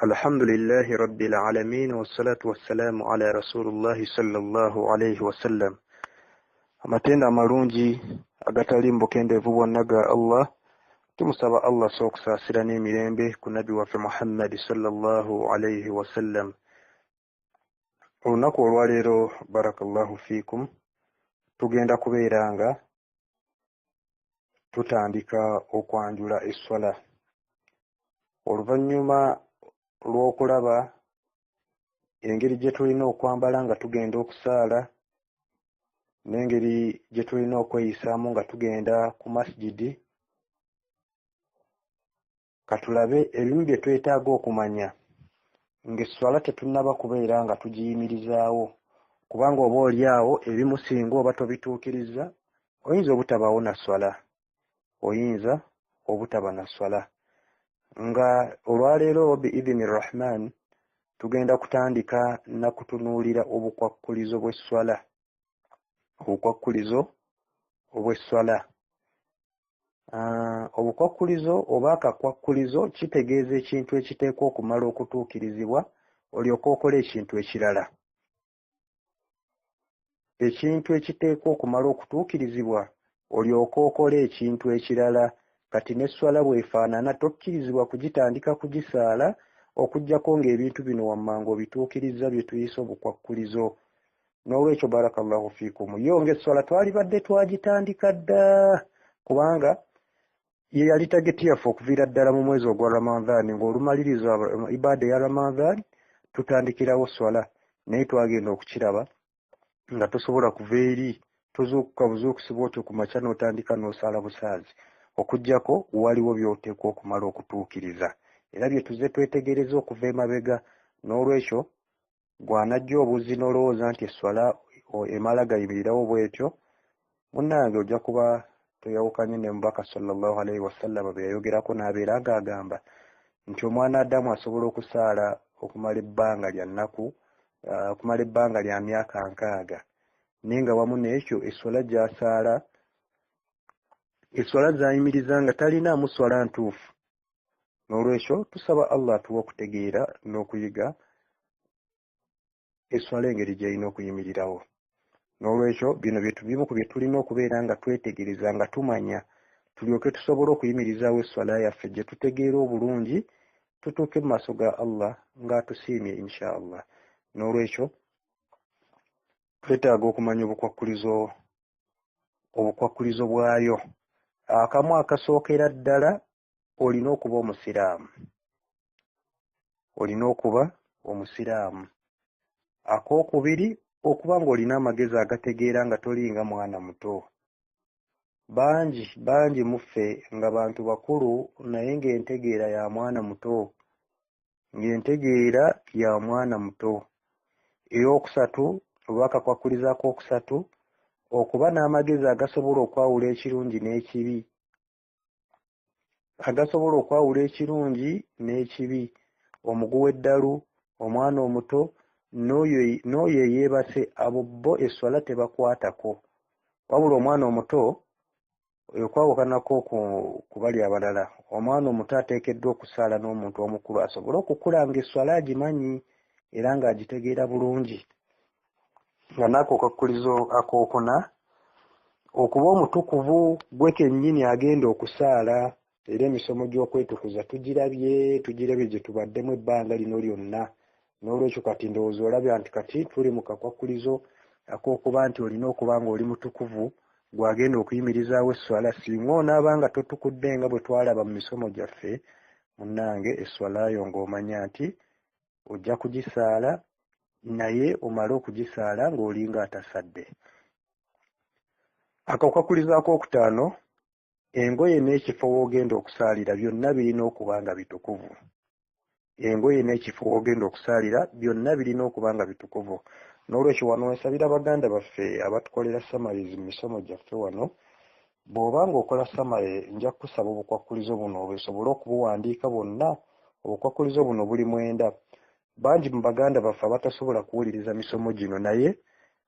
Alhamdulillahi rabbil alamin, wassalatu wassalamu ala rasulillahi sallallahu alayhi wasallam. Amatendo amalungi agatali mu bukendeevu bwonna ga Allah. Tumusaba Allah so okusaasira n'emirembe ku nabbi waffe Muhammadi sallallahu alayhi wasallam. Olunaku olwaleero, barakallahu fiikum, tugenda kubeera nga tutandika okwanjula esswala oluvannyuma lw'okulaba engeri gye tulina okwambala nga tugenda okusaala n'engeri gye tulina okweyisaamu nga tugenda ku masjidi. Katulabe ebimu bye twetaaga okumanya ng'esswala tetunnaba kubeera nga tugiyimirizaawo, kubanga oba oli awo ebimu singa oba tobituukiriza oyinza obutabaawo na sswala, oyinza obutaba na sswala. Nga olwaleero biidhini rahman tugenda kutandika na kutunuulira obukwakkulizo bw'esswala, obukwakkulizo obw'esswala. Obukwakkulizo oba akakwakkulizo kitegeeza ekintu ekiteekwa okumala okutuukirizibwa olyoke okole ekintu ekirala. Ekintu ekiteekwa okumala okutuukirizibwa olyoke okole ekintu ekirala. Kati n'esswala bw'efaanana tokkirizibwa kugitandika kugisaala okuggyako ng'ebintu bino wammanga obituukirizza bye tuyise obukwakkulizo. N'olwekyo barakallahu fiikum, yo ng'esswala twalibadde twagitandika dda, kubanga ye yali tageti yaffe okuviira ddala mu mwezi ogwa Ramadhan, ng'olumaliriza ibaada eya Ramadhan tutandikirawo swala. Naye twagenda okukiraba nga tosobola kuva eri tozuukuka buzuukusi bw'otyo ku makya n'otandika n'osaala busaazi, okuggyako waliwo by'oteekwa okumala okutuukiriza, era bye tuzze twetegereza okuva emabega. N'olwekyo gwanajja obuzzi n'olowooza nti esswala emala gayimirirawo bw'etyo, munnange ojja kuba toyawukanye ne mubaka sallallahu alaihi wasallam bwe yayogerako n'abeera ng'agamba nti omwana Adamu asobola okusaala okumala ebbanga lya nnaku, okumala ebbanga lya myaka 60, naye nga wamu n'ekyo esswala gy'asaala, esswala z'ayimiriza nga talinaamu swala ntuufu. N'olwekyo tusaba Allah atuwe okutegeera n'okuyiga esswala engeri gy'erina okuyimirirawo. N'olwekyo bino bimu ku bye tulina okubeera nga twetegereza nga tumanya, tulyoke tusobole okuyimirizaawo esswala yaffe gye tutegeera obulungi, tutuuke mu maaso ga Allah ng'atusiimye insha Allah. N'olwekyo twetaaga okumanya obukwakkulizo bwayo. Akamu akasookera ddala, olina okuba omusiraamu, olina okuba omusiraamu. Akookubiri, okuba ng'olina amagezi agategeera nga tolinga mwana muto. Bangi bangi muffe nga bantu bakulu naye ng'entegeera ya mwana muto, ng'entegeera ya mwana muto. Eyokusatu oba akakwakkulizo akookusatu, okuba n'amagezi agasobola okwawula ekirungi n'ekibi, agasobola okwawula ekirungi n'ekibi. Omuguwa eddalu, omwana omuto n'oyo eyeebase, abo bo esswala tebakwatako. Wabula omwana omuto okwawukanako ku bali abalala, omwana omuto ateekeddwa okusaala n'omuntu omukulu asobole okukula ng'esswala agimanyi era ng'agitegeera bulungi. Nga n'ako kakkulizo akookuna, okuba omutukuvu gwe kennyini agenda okusaala. Era emisomo gy'okwetukuza tugirabye gye tubaddemu ebbanga lino lyonna. N'olwekyo kati ndowooza olabya nti kati tuli mu kakwakkulizo ak'okuba nti olina okuba ng'oli mutukuvu gw'agenda okuyimirizaawo esswala. Singa onaaba nga totukudde nga bwe twalaba mu misomo gyaffe, munnange esswala yo ng'omanya nti ojja kugisaala, naye omale okugisaala ng'olinga atasadde. Akakwakkulizo akookutaano, engoye n'ekifo w'ogenda okusaalira byonna birina okuba nga bitukuvu. Engoye n'ekifo w'ogenda okusaalira byonna birina okuba nga bitukuvu. N'olwekyo wano nsabira baganda baffe abatukolera summaries mu misomo gyaffe wano, bw'oba ng'okola summary nja kukusaba obukwakkulizo buno osobole okubuwandiika bwonna. Obukwakkulizo buno buli 9. Bangi mu baganda baffe abatasobola kuwuliriza misomo gino, naye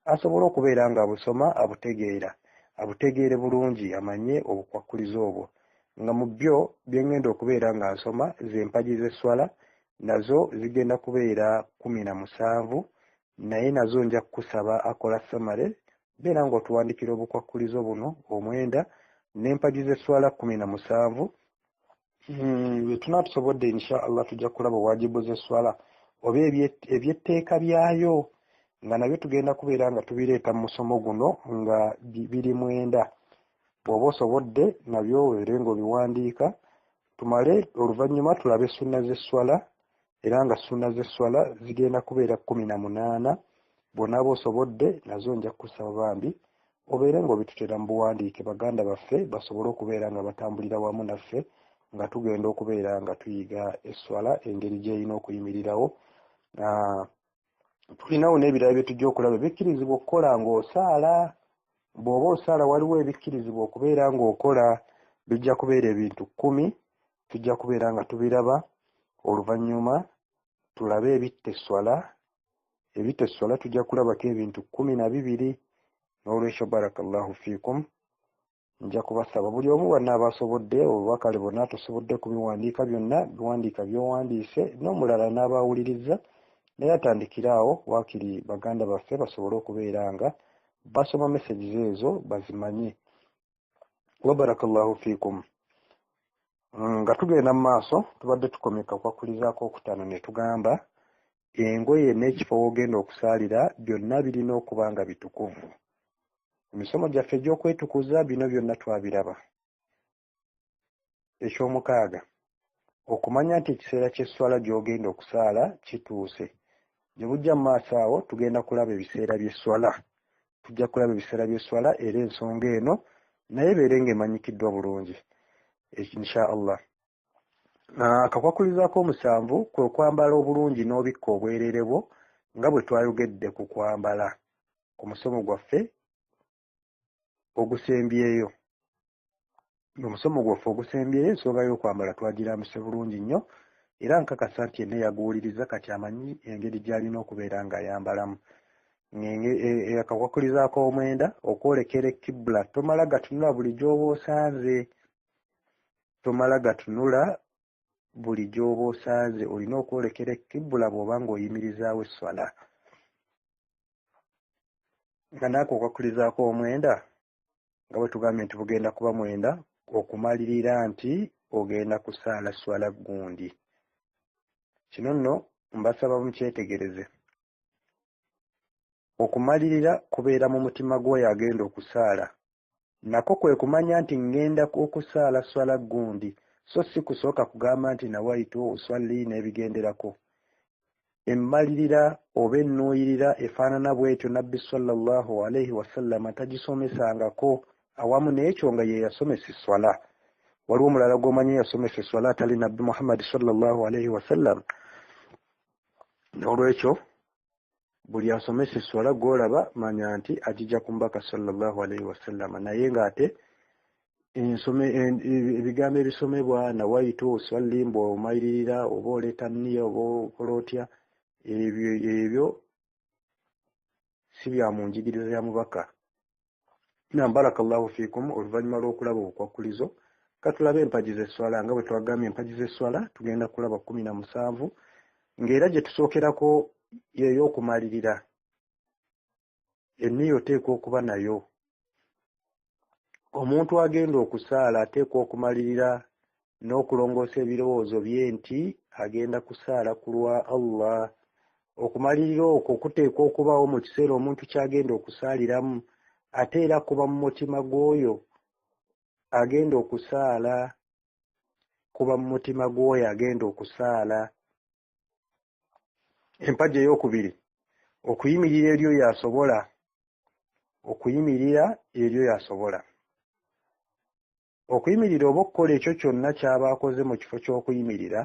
asobola okubeera ng'abusoma abutegeera, abutegeere bulungi, amanye obukwakkulizo obwo. Nga mu byo bye ŋŋenda okubeera nga nsoma ze mpagi z'esswala Nazo zigenda kubeera 17, naye nazo nja kukusaba akola summary, beera ng'otuwandikira obukwakkulizo buno 9 n'empagi z'esswala 17. Bwe tunaa tusobodde insha Allah tujja kulaba wajibu z'esswala oba ebyetteeka byayo, nga nabyo tugenda kubeera nga tubireeta mu musomo guno nga biri 9. Bw'oba osobodde nabyo obeere ng'obiwandiika, tumale oluvannyuma tulabe sunna z'esswala, era nga sunna z'esswala zigenda kubeera 18. Bw'onaaba osobodde nazo nja kukusaba bambi obeere ng'obitutera mu buwandiike, baganda baffe basobole okubeera nga batambulira wamu naffe nga tugenda okubeera nga tuyiga esswala engeri gy'erina okuyimirirawo. Tulinawo n'ebirala bye tujja okulaba ebikkirizibwa okukola ng'osaala. Bw'oba osaala waliwo ebikkirizibwa okubeera ng'okola, bijja kubeera ebintu 10, tujja kubeera nga tubiraba. Oluvannyuma tulabe ebitta esswala. Ebitta esswala tujja kulabako ebintu 12. N'olwekyo barakallahu fiikum, nja kubasaba buli omu bw'anaaba asobodde, oba kale bonna tosobodde kubiwandiika byonna, biwandiika by'owandiise, n'omulala n'aba awuliriza naye atandikire awo, waakiri baganda baffe basobole okubeera nga basoma messages ezo bazimanye. Wa barakallahu fiikum. Nga tugenda mu maaso, tubadde tukomye kakwakulizaako okutaano ne tugamba engoye n'ekifo w'ogenda okusaalira byonna birina okuba nga bitukuvu. Emisomo gyaffe egy'okwetukuza bino byonna twabiraba. Ekyomukaaga, okumanya nti ekiseera ky'esswala gy'ogenda okusaala kituuse. Gye bujja mu maaso awo tugenda kulaba ebiseera by'esswala. Tujja kulaba ebiseera by'esswala, era ensonga eno naye ebeere ng'emanyikiddwa bulungi insha Allah. Akakwakulizaako 7 kwe kwambala obulungi n'obikka obwereere bwo, nga bwe twayogedde ku kwambala ku musomo gwaffe ogusembyeyo. Omusomo gwaffe ogusembyeyo ensonga y'okwambala twagirambise bulungi nnyo, era nkakasa nti yenna yaguwuliriza kati amanyi engeri gy'alina okubeera ng'ayambalamu. Akakwakulizaako 9, okwolekera ekkibula. Tomala gatunula buli gy'oba osanze, tomala gatunula buli gy'oba osanze, olina okwolekera ekkibula bw'oba ng'oyimirizaawo esswala. Nga naako okwakulizaako 9, nga bwe tugambye nti bugenda kuba 9, okumalirira nti ogenda kusaala swala gundi. Kino nno mbasaba mukyetegereze. Okumalirira kubeera mu mutima gw'oyo agenda okusaala, nako kwe kumanya nti ŋŋenda okusaala swala gundi, so si kusooka kugamba nti nawaitu uswalli n'ebigenderako. Emmalirira oba ennuuyirira efaanana bw'etyo Nabbi sallallahu alaihi wasallama tagisomesangako, awamu n'ekyo nga ye yasomesa esswala. Waliwo omulala gw'omanyi yasomesa esswala atali Nabbi Muhammad sallallahu alaihi wasallam? N'olwekyo buli asomesa esswala gw'olaba manya nti agijja ku mubaka sallallahu alaihi wasallama, naye ng'ate ebigambo ebisomebwa nawaitu uswalli mbu omayiririra oba oleeta nniya oba okola otya, ebyo si bya mu njigiriza ya mubaka. Na barakallahu fiikum. Oluvannyuma lw'okulaba obukwakkulizo, katulabe empagi z'esswala. Nga bwe twagambye empagi z'esswala tugenda kulaba 17, ng'era gye tusookerako y'ey'okumalirira. Enniya oteekwa okuba nayo. Omuntu agenda okusaala ateekwa okumalirira n'okulongoosa ebirowoozo bye nti agenda kusaala ku lwa Allah. Okumalirira okwo kuteekwa okubaawo mu kiseera omuntu ky'agenda okusaaliramu, ate era kuba mu mutima gw'oyo agenda okusaala, kuba mu mutima gw'oyo agenda okusaala. Empagi ey'okubiri, okuyimirira eri oyo asobola, okuyimirira eri oyo asobola. Okuyimirira oba okukola ekyo kyonna ky'aba akoze mu kifo ky'okuyimirira,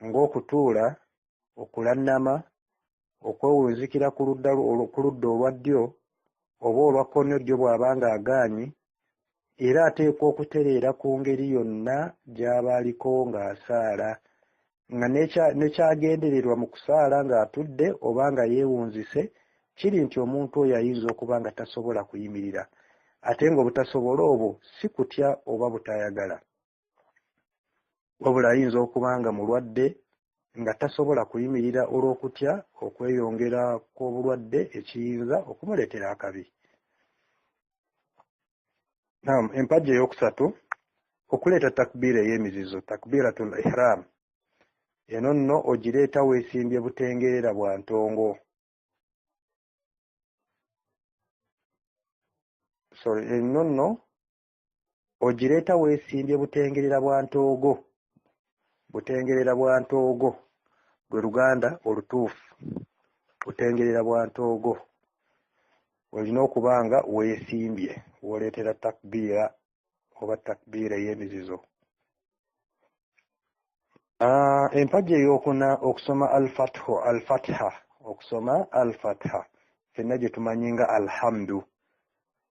ng'okutuula, okulannama, okwewunzikira ku ludda olwa ddyo oba olwa kkono ddyo bw'aba ng'agaanyi, era ateekwa okutereera ku ngeri yonna gy'aba aliko ng'asaala, nga nekyagendererwa mu kusaala ng'atudde oba nga yeewunzise kiri nti omuntu oyo ayinza okuba nga tasobola kuyimirira, ate ng'obutasobola obwo si kutya oba butayagala, wabula ayinza okuba nga mulwadde nga tasobola kuyimirira olw'okutya okweyongera kw'obulwadde ekiyinza okumuleetera akabi. Naam, empagi eyokusatu okuleeta takbiira ey'emizizo, takbiratul ihram. Eno nno ogireeta weesimbye butengerera bwa ntongo. Sorry, eno nno ogireeta weesimbye butengerera bwa ntoogo. Butengerera bwa ntoogo lwe Luganda olutuufu. Butengerera bwa ntoogo. Olina okuba nga weesimbye w'oleetera takbiira oba takbiira ey'emizizo. Empagi ey'okuna okusoma al-fathu, al-fatha, okusoma al-fatha ffenna gye tumanyi nga alhamdu.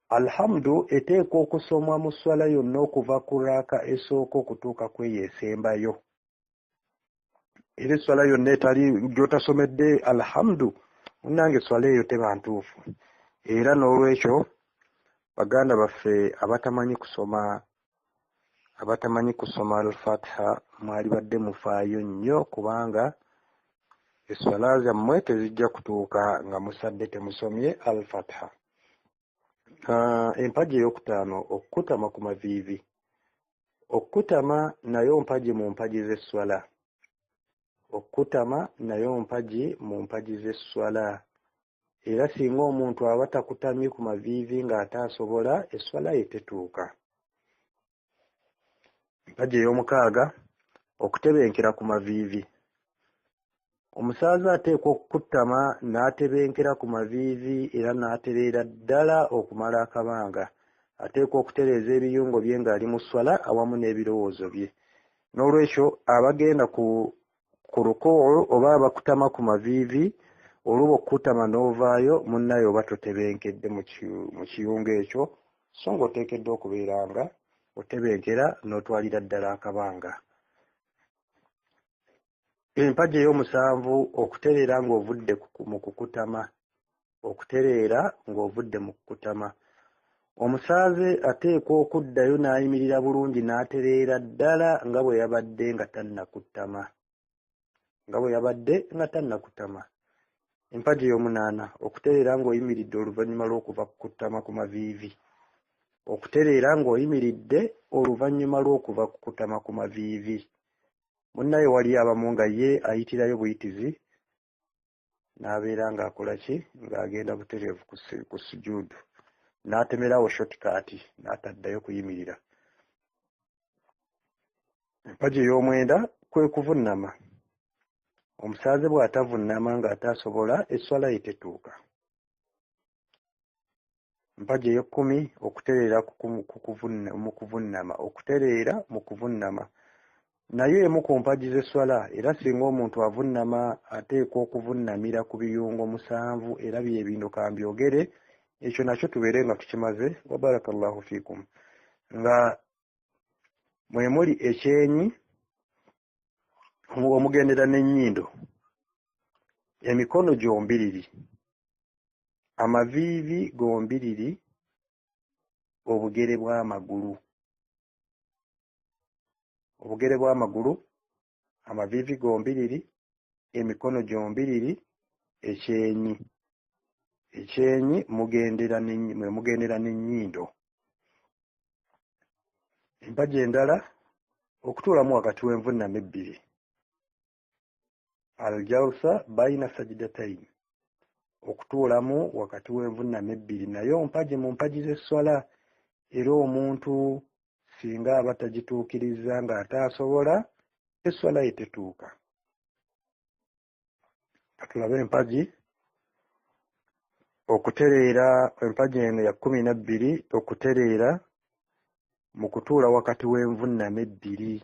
Alhamdu eteekwa okusomwa mu sswala yonna okuva ku raaka esooka okutuuka ku eyo esembayo. Era esswala yonna etali gy'otasomedde alhamdu, munnange esswala eyo teba ntuufu. Era n'olwekyo baganda baffe abatamanyi kusoma abatamanyi kusoma al-fatiha mwalibadde mufaayo nnyo, kubanga esswala zammwe tezijja kutuuka nga musadde temusomye al-fatiha. Empagi eyokutaano okukutama ku maviivi. Okukutama nayo mpagi mu mpagi z'esswala. Okukutama nayo mpagi mu mpagi z'esswala. Era singa omuntu aba takutamye ku maviivi ng'ate asobola, esswala ye tetuuka. Empagi ey'omukaaga okutebenkera ku maviivi. Omusaaze ateekwa okukutama n'atebenkera ku maviivi era n'atereera ddala okumala akabanga. Ateekwa okutereeza ebiyungo bye ng'ali mu sswala awamu n'ebirowoozo bye. N'olwekyo abagenda ku rukuu oba abakutama ku maviivi, oluba okukutama n'ovaayo munnaye oba totebenkedde mu kiyungo ekyo, so ng'oteekeddwa okubeera nga otebenkera n'otwalira ddala akabanga. Empagi ey'omusanvu okutereera ng'ovudde mu kukutama. Okutereera ng'ovudde mu kukutama. Omusaaze ateekwa okuddayo n'ayimirira bulungi n'atereera ddala nga bwe yabadde nga tannakutama. Nga bwe yabadde nga tannakutama. Empagi ey'omunaana okutereera ng'oyimiridde oluvannyuma lw'okuva kukutama ku maviivi. Okutereera ng'oyimiridde oluvannyuma lw'okuva kukutama ku maviivi. Munnaye wali abamu nga ye ayitirayo buyitizi n'abeera ng'akola ki, ng'agenda butereevu ku sujuudu, n'atemerawo shortcut n'ataddayo kuyimirira. Empagi ey'omwenda kwe kuvunnama. Omusaaze bw'atavunnama ng'ate asobola, esswala ye tetuuka. Empagi ey'ekkumi okutereera mu kuvunnama. Okutereera mu kuvunnama nayo emu ku mpagi z'esswala. Era singa omuntu avunnama ateekwa okuvunnamira ku biyungo 7, era bye bino kambyogere, ekyo nakyo tubeere nga tukimaze. Wa barakallahu fiikum. Nga mwe muli ekyenyi omugendera n'ennyindo, emikono gyombiriri, amaviivi gombiriri, obugere bw'amagulu. Obugere bw'amagulu, amaviivi gombiriri, emikono gyombiriri, ekyenyi. Ekyenyi mwe mugendera n'ennyindo. Empagi endala okutuulamu wakati w'envunnama ebbiri. Al-jalsa bayina sajidatayn. Okutuulamu wakati w'envunnama ebbiri nayo mpagi mu mpagi z'esswala. Era omuntu singa aba tagituukiriza ng'ate asobola, esswala ye tetuuka. Katulabe empagi okutereera. Empagi eno ya 12, okutereera mu kutuula wakati w'envunnama ebbiri.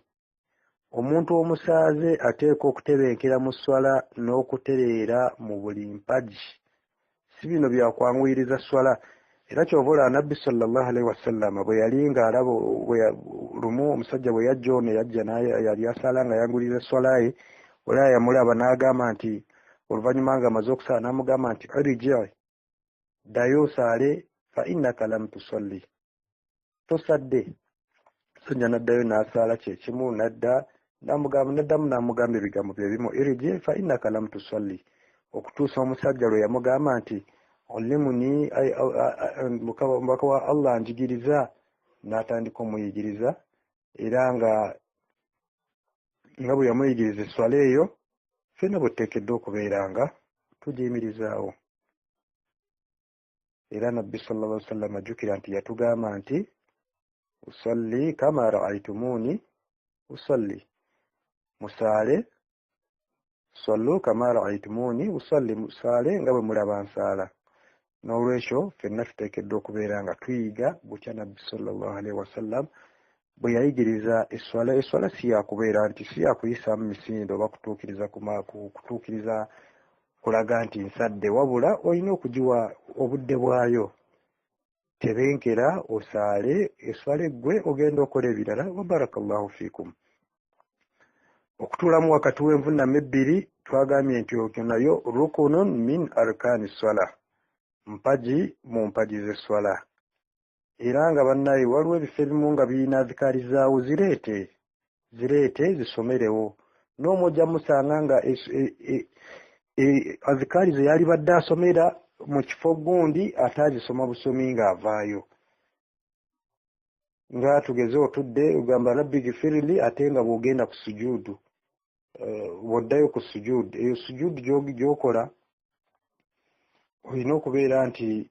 Omuntu omusaaze ateekwa okutebenkera mu sswala n'okutereera mu buli mpagi. Si bino bya kwanguyiriza sswala. Era ky'ova olaba Nabbi sallallahu alaihi wasallam bwe yali ng'alaba lumu omusajja bwe yajja ono yajja yali asaala nga yanguyiriza sswala ye, olaba yamulaba n'agamba nti oluvannyuma ng'amaze okusaala n'amugamba nti irji, ddayo osaale, fa innaka lam tusalli, tosadde. Omusajja n'addayo n'asaala kye kimu, n'adda Namugamba, naddamu n'amugamba ebigambo bye bimu, irji fa innaka lam tusalli, okutuusa omusajja lwe yamugamba nti allimuni, mubaka wa Allah njigiriza. N'atandika omuyigiriza, era nga bwe yamuyigiriza esswala eyo, ffenna bwe tuteekeddwa okubeera nga tugiyimirizaawo. Era Nabbi sallallahu alaihi wasallam ajjukira nti yatugamba nti usalli kama ra'aytumuni usalli, musaale, sallu kama ra'aytumuni usalli, musaale nga bwe mulaba nsaala. N'olwekyo ffenna tuteekeddwa okubeera nga tuyiga butya Nabbi sallallahu alaihi wasallam bwe yayigiriza esswala. Esswala si yakubeera nti si yakuyisaamu misinde oba kutuukiriza kutuukiriza kulaga nti nsadde, wabula olina okugiwa obudde bwayo. Tebenkera osaale esswala eggwe ogenda okola ebirala. Wa barakallahu fiikum. Okutuulamu wakati w'envunnama ebbiri twagambye nti okyo nayo rukunun min arkaani swala, mpagi mu mpagi z'esswala. Era nga bannaye waliwo ebifo ebimu nga birina adhikaari zaawo, zireete zisomerewo. N'omwo ojja musanga nga adhikaari ze yalibadde asomera mu kifo gundi ate azisoma busomi ng'avaayo. Nga tugeze otudde ogamba rabbi gifirili, ate nga bw'ogenda ku sujuudu, bw'oddayo ku sujuudu, eyo sujuudu gy'okola olina okubeera nti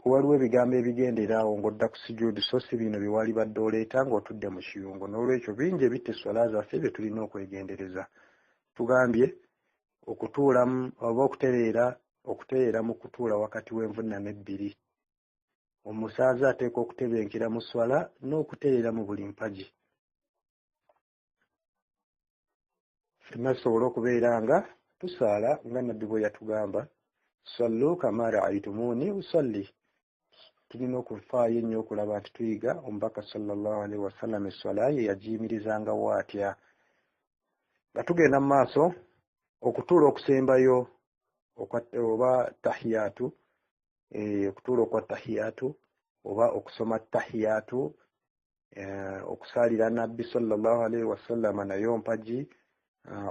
waliwo ebigambo ebigenderaawo ng'odda ku sujuudu, so si bino bye walibadde oleeta ng'otudde mu kiyungo. N'olwekyo bingi ebitta esswala zaffe bye tulina okwegendereza. Tugambye okutuulamu oba okutereera mu kutuula wakati w'envunnama ebbiri. Omusaaze ateekwa okutebenkera mu swala n'okutereera mu buli mpagi. Ffenna tusobole okubeera nga tusaala nga Nabbi bwe yatugamba, sallu kama ra'aytumuni usalli. Tulina okufaayo ennyo okulaba nti tuyiga omubaka sallallahu alaihi wasallam esswala ye yagiyimirizangawo atya. Nga tugenda mu maaso, okutuula okusembayo oba tahiyatu, okutuula okwa tahiyatu oba okusoma tahiyatu, okusaalira Nabbi sallallahu alaihi wasallam nayo mpagi,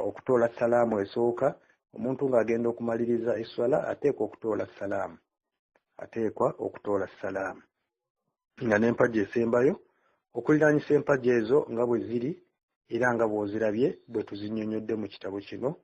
okutoola salaamu esooka. Omuntu ng'agenda okumaliriza esswala ateekwa okutoola salaamu, ateekwa okutoola salaamu. Nga n'empagi esembayo, okuliraanyisa empagi ezo nga bwe ziri era nga bw'ozirabye bwe tuzinnyonnyodde mu kitabo kino.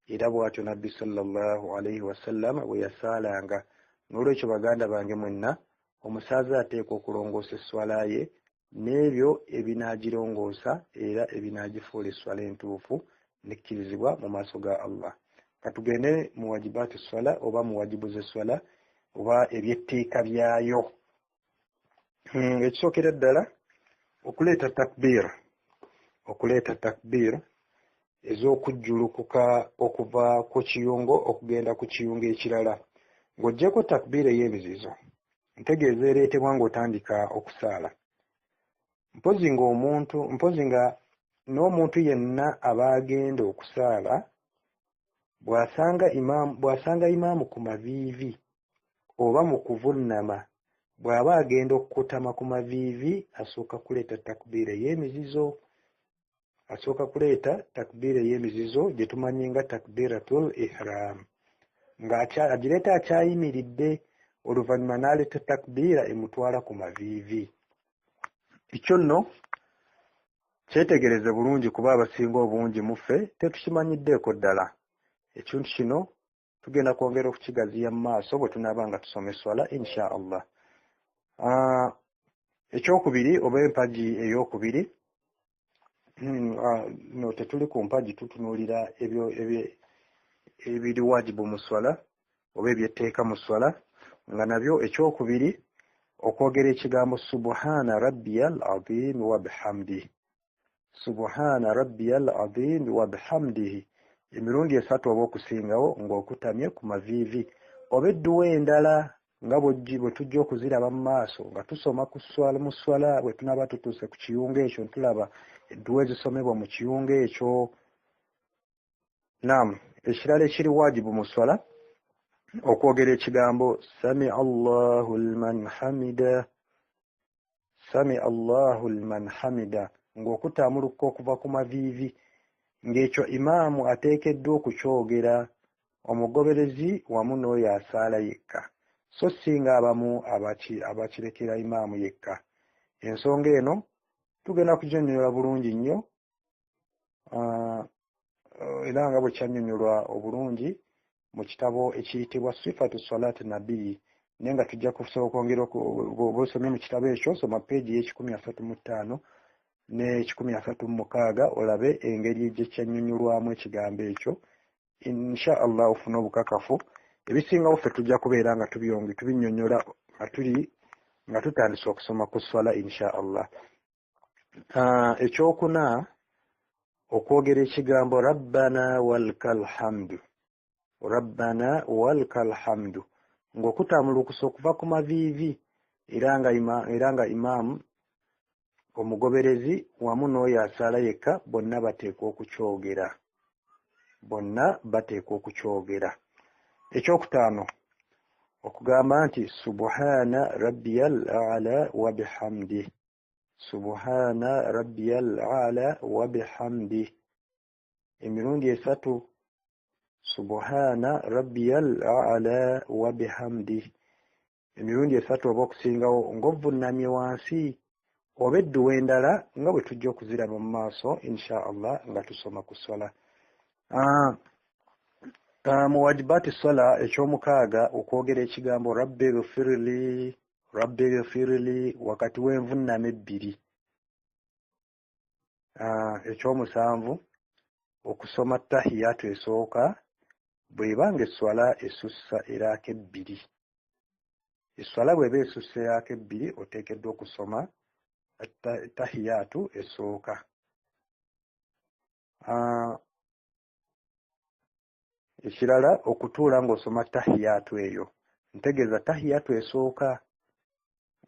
Era bw'atyo Nabbi sallallahu alaihi wasallam bwe yasaalanga. N'olwekyo baganda bange mwenna, omusaaze ateekwa okulongoosa esswala ye n'ebyo ebinaagirongoosa era ebinaagifuula esswala entuufu nekkirizibwa mu maaso ga Allah. Katugende mu wajibaati swala oba mu wajibu z'esswala oba ebyetteeka byayo. Ekisookera ddala okuleeta takbiir, okuleeta takbiir ez'okujjulukuka okuva ku kiyungo okugenda ku kiyungo ekirala. Ng'oggyeko takbiir ey'emizizo, ntegeeza ereetebwa ng'otandika okusaala. Mpozi ng'omuntu, mpozi nga n'omuntu yenna aba agenda okusaala bw'asanga imaamu ku maviivi oba mu kuvunnama, bw'aba agenda okukutama ku maviivi asooka kuleeta takbiir ey'emizizo, asooka kuleeta takbiir ey'emizizo gye tumanyi nga takbiratul ihram, nga agireeta akyayimiridde, oluvannyuma n'aleeta takbiira emutwala ku maviivi. Ekyo nno kyetegereze bulungi kuba abasinga obungi mu ffe tetukimanyiddeeko ddala. Ekintu kino tugenda kwongera okukigaziya mu maaso bwe tunaaba nga tusoma esswala insha Allah. Ekyokubiri oba empagi ey'okubiri, no tetuli ku mpagi, tutunuulira ebiri wajibu mu swala oba ebyetteeka mu swala, nga nabyo ekyokubiri okwogera ekigambo subhana rabbiyal azim wa bihamdihi, subhana rabbiyal azim wa bihamdihi emirundi esatu oba okusingawo ng'okutamye ku maviivi, oba edduwa endala nga bwe tujja okuziraba mu maaso nga tusoma ku swala mu swala bwe tunaaba tutuuse ku kiyungo ekyo ntulaba edduwa ezisomebwa mu kiyungo ekyo. Naam, ekirala ekiri wajibu mu swala okwogera ekigambo sami Allahu liman hamida, sami Allahu liman hamida, ng'okutaamulukuka okuva ku maviivi. Ng'ekyo imaamu ateekeddwa okukyogera, omugoberezi wamu n'oyo asaala yekka, so si ng'abamu abakirekera imaamu yekka. Ensonga eno tugenda kuginnyonnyola bulungi nnyo, era nga bwe kyannyonnyolwa obulungi mu kitabo ekiyitibwa Sifatu Salati Nabii, naye nga tujja kusobola okwongera bw'oba osomye mu kitabo ekyo, soma peegi y'e135 ne 136 olabe engeri gye kyannyonnyolwamu ekigambo ekyo. Insha Allah ofune obukakafu. Ebisingawo ffe tujja kubeera nga tubinnyonnyola nga tuli nga tutandise okusoma ku swala insha Allah. Ekyokuna, okwogera ekigambo Rabbana walakal hamdu, Rabbana walakal hamdu, ng'okutaamulukusa okuva ku maviivi, era nga imaamu, omugoberezi wamu n'oyo asaala yekka bonna bateekwa okukyogera, bonna bateekwa okukyogera. Ekyokutaano, okugamba nti Subhana rabbiyal a'la wa bihamdi, Subhana rabbiyal a'la wa bihamdi, emirundi esatu. Subhana rabbiyal a'la wa bihamdi, emirundi esatu oba okusingawo, ng'ovunnamye wansi, oba edduwa endala nga bwe tujja okuziraba mu maaso insha Allah nga tusoma ku swala. Mu wajibaati swala, ekyomukaaga, okwogera ekigambo Rabbi ghfirli, Rabbi ghfirli wakati w'envunnama ebbiri. Ekyomusanvu, okusoma tahiyatu esooka bw'eba ng'esswala esussa eraaka ebbiri. Esswala bw'eba esussa eraaka ebbiri, oteekeddwa okusoma tahiyatu esooka. Ekirala, okutuula ng'osoma tahiyatu eyo, ntegeeza tahiyatu esooka,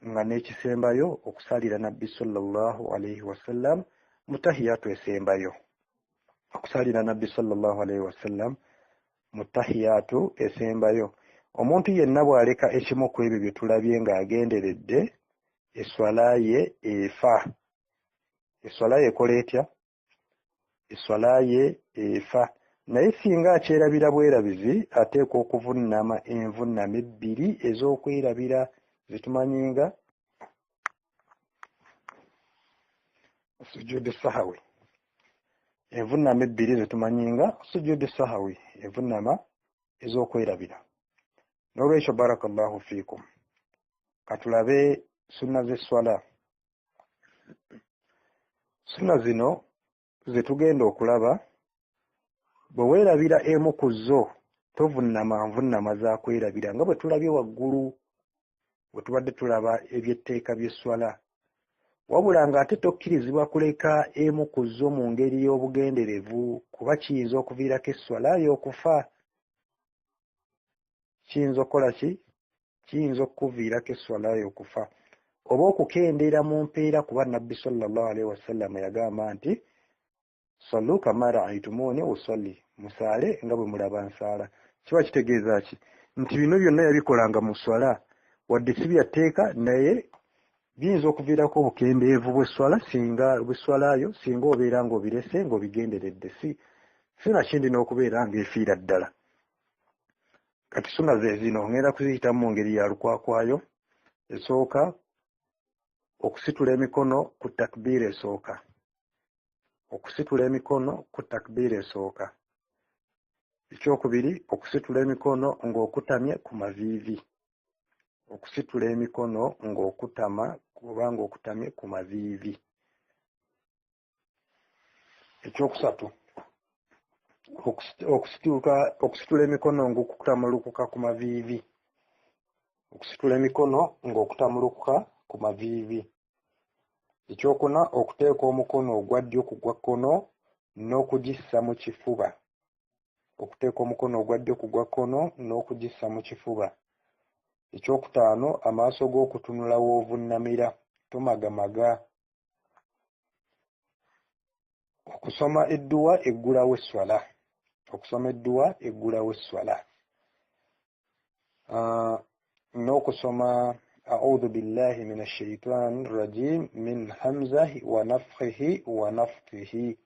nga n'ekisembayo okusalira Nabbi sallallahu alaihi wasallam mu tahiyatu esembayo, okusalira Nabbi sallallahu alaihi wasallam mu tahiyatu esembayo. Omuntu yenna bw'aleka ekimu ku ebyo bye tulabye ng'agenderedde, esswala ye efa. Esswala ye ekola etya? Esswala ye efa. Naye singa akyerabira bwerabizi, ateekwa okuvunnama envunnama ebbiri ez'okwerabira zetumanyi nga sujudi sahawi, envunnama ebbiri zetumanyi nga sujudi sahawi, envunnama ez'okwerabira. N'olwekyo barakallahu fiikum, katulabe sunna z'esswala. Sunna zino zetugenda okulaba, bwe weerabira emu ku zo tovunnama nvunnama za kwerabira nga bwe tulabye waggulu bwe tubadde tulaba ebyetteeka by'esswala, wabula ng'ate tokkirizibwa kuleka emu ku zo mu ngeri y'obugenderevu, kuba kiyinza okuviirako esswala y'okufa. Kiyinza okukola ki? Kiyinza okukuviirako esswala y'okufa oba okukendeera mu mpeera, kuba Nabbi sallallahu alaihi wasallam yagamba nti sallu kama ra'aytumuni usalli, musaale nga bwe mulaba nsaala. Kiba kitegeeza ki? Nti bino byonna yabikolanga mu swala, wadde si bya tteeka, naye biyinza okuviirako obukendeevu bw'esswala singa bw'esswalayo singa obeera ng'obirese ng'obigenderedde, si nakindi n'okubeera ng'efiira ddala. Kati sunna ze zino ngenda kuziyitamu mu ngeri ya lukwakwayo. Esooka, okusitula emikono ku takbiira esooka, okusitula emikono ku takbiira esooka. Ekyokubiri, okusitula emikono ng'okutamye ku maviivi, okusitula emikono ng'okutama oba ng'okutamye ku maviivi. Ekyokusatu, okusitula emikono ng'okutamulukuka ku maviivi, okusitula emikono ng'okutamulukuka ku maviivi. Ekyokuna, okuteeka omukono ogwa ddyo ku gwa kkono n'okugissa mu kifuba, okuteeka omukono ogwa ddyo ku gwa kkono n'okugissa mu kifuba. Ekyokutaano, amaaso g'okutunula w'ovunnamira, tomagamaga. Okusoma edduwa eggulawo esswala, okusoma edduwa eggulawo esswala, n'okusoma a'udhu billahi minash shaitani rajim min hamzahi wa nafthihi wa nafthihi.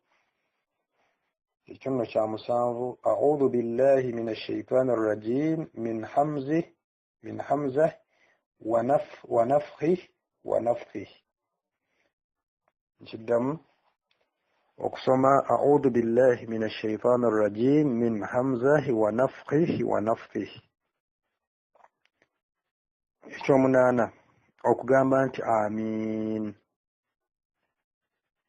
Ekyo nno kya musanvu, a'udhu billahi minash shaitani rrajim min hamzihi min hamzah wa nafkhihi wa nafthihi. Nkiddamu okusoma a'udhu billahi minash shaitani rrajim min hamzahi wa nafthihi wa nafthihi. Ekyomunaana, okugamba nti amiin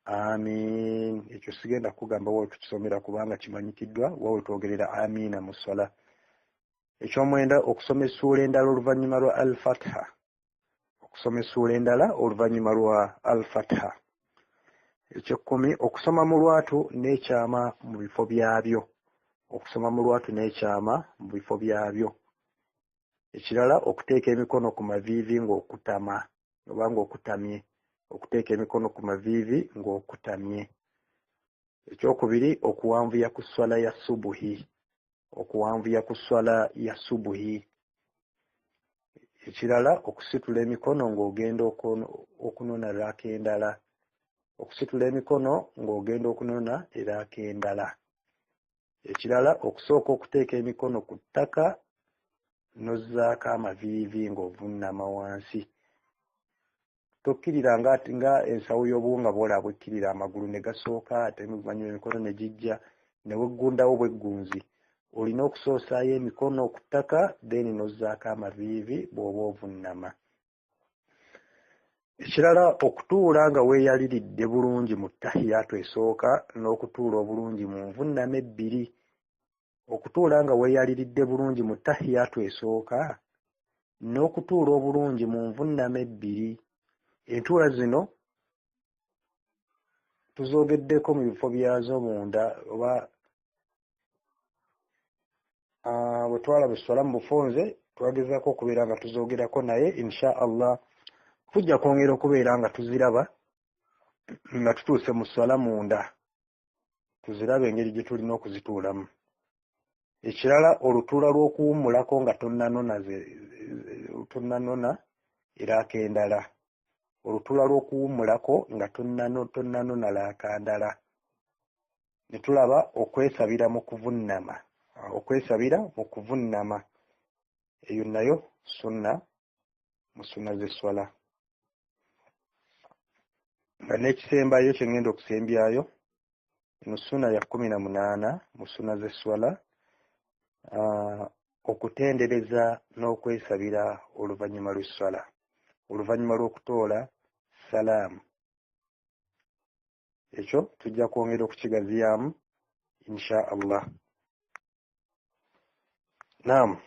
amiin. Ekyo sigenda kugamba wawe tukisomera kubanga kimanyikiddwa wawe twogerera amiina mu sswala. Ekyomwenda, okusoma essuula endala oluvannyuma lwa al-Fatiha, okusoma essuula endala oluvannyuma lwa al-Fatiha. Ekyekkumi, okusoma mu lwatu n'ekyama mu bifo byabyo, okusoma mu lwatu n'ekyama mu bifo byabyo. Ekirala, okuteeka emikono ku maviivi ng'okutama oba ng'okutamye, okuteeka emikono ku maviivi ng'okutamye. Ekyokubiri, okuwanvuya ku sswala ya subuhi, okuwanvuya ku sswala ya subuhi. Ekirala, okusitula emikono ng'ogenda okunona raaka endala, okusitula emikono ng'ogenda okunona eraaka endala. Ekirala, okusooka okuteeka emikono ku ttaka n'ozzaako amaviivi ng'ovunnama wansi. Tokkirira nga ensawo y'obuwunga bw'olaba bwekkirira, amagulu ne gasooka ate oluvannyuma emikono ne gijja ne weggundawo bweggunzi. Olina okusoosaayo emikono ku ttaka then n'ozzaako amaviivi bw'oba ovunnama. Ekirala, okutuula nga weeyaliridde bulungi mu tahiyaatu esooka n'okutuula obulungi mu nvunnama ebbiri. Okutuula nga weeyaliridde bulungi mu tahiyaatu esooka n'okutuula obulungi mu nvunnama ebbiri. Entuula zino tuzoogeddeko mu bifo byazo munda oba bwe twalaba esswala mu bufunze twagezaako okubeera nga tuzoogerako, naye insha Allah tujja kwongera okubeera nga tuziraba nga tutuuse mu sswala munda, tuzirabe engeri gye tulina okuzituulamu. Ekirala, olutuula lw'okuwummulako nga tonnanona eraaka endala, olutuula lw'okuwummulako nga tonnanona laaka ndala. Ne tulaba okwesabira mu kuvunnama, okwesabira mu kuvunnama, eyo nayo sunna mu sunna z'esswala. Nga n'ekisembayo kye ngenda okusembyayo, eno sunna ya 18 mu sunna z'esswala, okutendereza n'okwesabira oluvannyuma lw'esswala, oluvannyuma lw'okutoola salaamu. Ekyo tujja kwongera okukigaziyaamu insha Allah. Naam,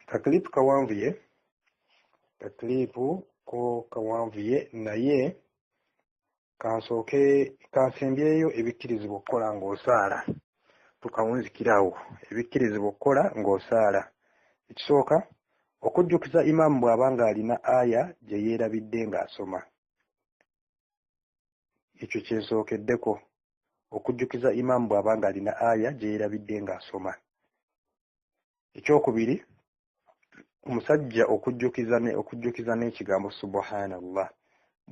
kakilipu kawanvuye, kakilipu ko kawanvuye, naye kansooke kansembyeyo ebikkirizibwa okukola ng'osaala. Tukawunzikirawo ebikkirizibwa okukola ng'osaala. Ekisooka, okujjukiza imaamu bw'aba ng'alina aya gye yeerabidde ng'asoma. Ekyo kye nsookeddeko, okujjukiza imaamu bw'aba ng'alina aya gye yeerabidde ng'asoma. Ekyokubiri, omusajja okujjukiza n'ekigambo subhanallah.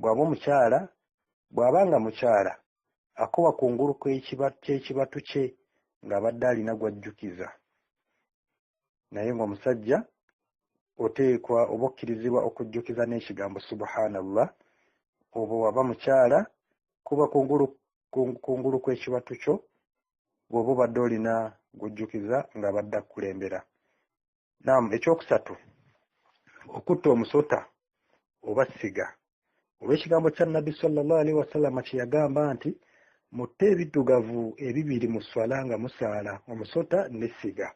Bw'aba omukyala, bw'aba nga mukyala, akoba kungulu kw'ekibatu kye ng'abadde alina gw'ajjukiza. Naye ng'omusajja oteekwa oba okkirizibwa okujjukiza n'ekigambo subhanallah, oba waba mukyala kuba kungulu kw'ekibatu kyo bw'oba obadde olina gw'ojjukiza ng'abadde akukulembera. Naam, ekyokusatu, okutta omusota oba ssiga. Olw'ekigambo kya Nabbi sallallahu alaihi wasallama kye yagamba nti mutte ebiddugavu ebibiri mu sswala nga musaala, omusota n'essiga.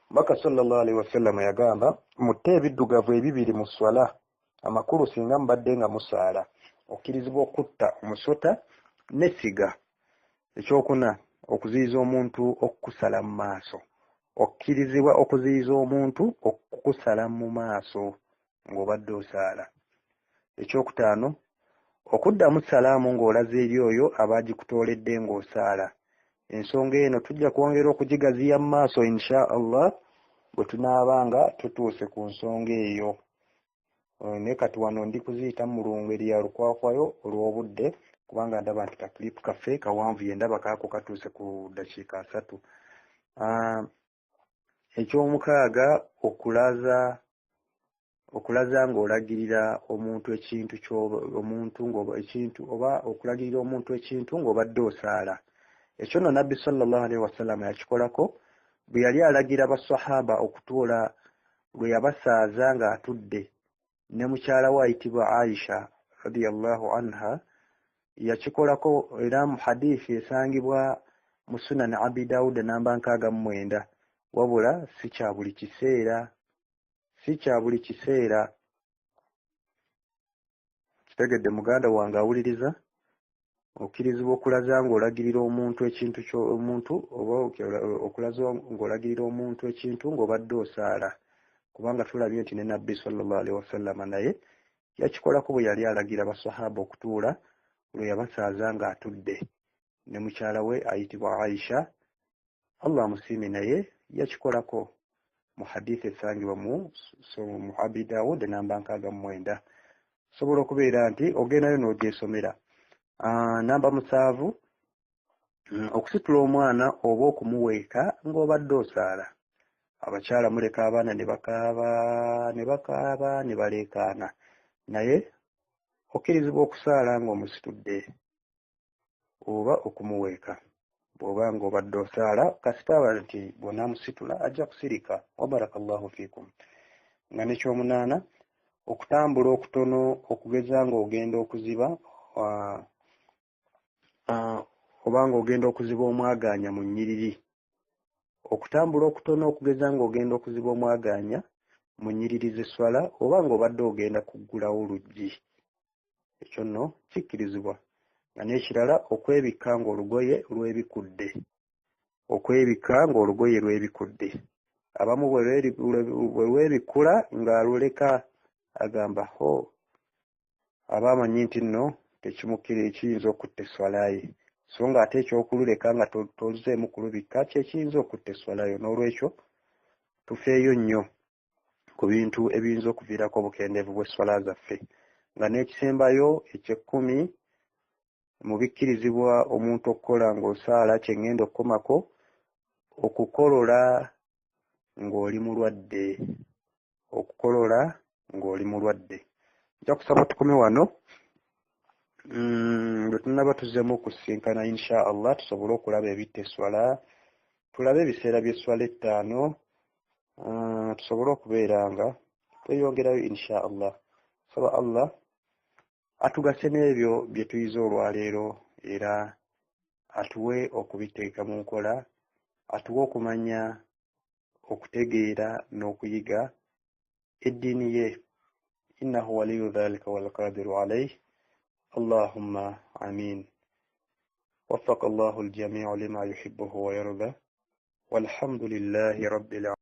Mbaka sallallahu alaihi wasallama yagamba mutte ebiddugavu ebibiri mu sswala, amakulu singa mubadde nga musaala okkirizibwa okutta omusota n'essiga. Ekyokuna, okuziyiza omuntu okukusala mu maaso. Okkirizibwa okuziyiza omuntu okukusala mu maaso ng'obadde osaala. Ekyokutaano, okuddamu salaamu ng'olaze eri oyo aba agikutooledde ng'osaala. Ensonga eno tujja kwongera okugigaziya mu maaso insha Allah bwe tunaaba nga tutuuse ku nsonga eyo. Naye kati wano ndi kuziyita mu ngeri ya lukwakwayo olw'obudde, kubanga ndaba nti kakilipu kaffe kawanvu, ye ndaba kaako katuuse ku ddakiika 30. Ekyomukaaga, okulaza ng'olagirira omuntu ekintu omuntu ekintu oba okulagirira omuntu ekintu ng'obadde osaala. Ekyo nno Nabbi sallallahu alaihi wasallam yakikolako bwe yali alagira basahaba okutuula lwe yabasaaza ng'atudde ne mukyala we ayitibwa Aisha radiyallahu anha. Yakikolako era mu hadithi esangibwa mu Sunan Abi Dawuda namba 69. Wabula si kya buli kiseera, si kya buli kiseera. Kitegedde muganda wange awuliriza, okkirizibwa okulaza ng'olagirira omuntu ekintu omuntu oba okulaza ng'olagirira omuntu ekintu ng'obadde osaala, kubanga tulabye nti ne Nabbi sallallahu alaihi wasallama naye yakikolako bwe yali alagira basahaba okutuula lwe yabasaaza ng'atudde ne mukyala we ayitibwa Aisha, Allah amusiime, naye yakikolako mu hadithi esangibwa mu Abi Dawud namba 69. Sobola okubeera nti ogendayo n'ogyesomera. Namba 7, okusitula omwana oba okumuweeka ng'obadde osaala. Abakyala muleka abaana ne bakaaba ne bakaaba ne baleekaana, naye okkirizibwa okusaala ng'omusitudde oba okumuweeka bw'oba ng'obadde osaala, kasita aba nti bw'onaamusitula ajja kusirika. Wa barakallahu fiikum. Nga n'ekyomunaana, okutambula okutono okugeza ng'ogenda okuziba oba ng'ogenda okuziba omwagaanya mu nnyiriri. Okutambula okutono okugeza ng'ogenda okuziba omwagaanya mu nnyiriri z'esswala oba ng'obadde ogenda kuggulawo luggi, ekyo nno kikkirizibwa. Nga n'ekirala, okwebikka ng'olugoye lwebikudde, okwebikka ng'olugoye lwebikudde. Abamu bwe lwebikkula ng'aluleka agamba ho, aba amanyi nti nno tekimukkira, ekiyinza okutta esswala ye, so ng'ate ekyokululeka nga tozeemu kulubikka kyekiyinza okutta esswala yo. N'olwekyo tufeeyo nnyo ku bintu ebiyinza okuviirako obukendeevu bw'esswala zaffe. Nga n'ekisembayo eky'ekkumi mu bikkirizibwa omuntu okukola ng'osaala, kye ŋŋenda okukomako, okukolola ng'oli mulwadde, okukolola ng'oli mulwadde. Nja kusaba tukome wano, bwe tunaba tuzzeemu okusisinkana insha Allah, tusobole okulaba ebitta esswala, tulabe ebiseera by'esswala 5, tusobole okubeera nga tweyongerayo insha Allah. Saba Allah atugase n'ebyo bye tuyize olwaleero, era atuwe okubiteeka mu nkola, atuwe okumanya, okutegeera n'okuyiga eddiini ye. Innahu waliyu dhalika walqadiru alayh. Allahumma amin. Waffaka Allahu aljamiu lima yuhibbuhu wa yarda, walhamdulillahi rabbil.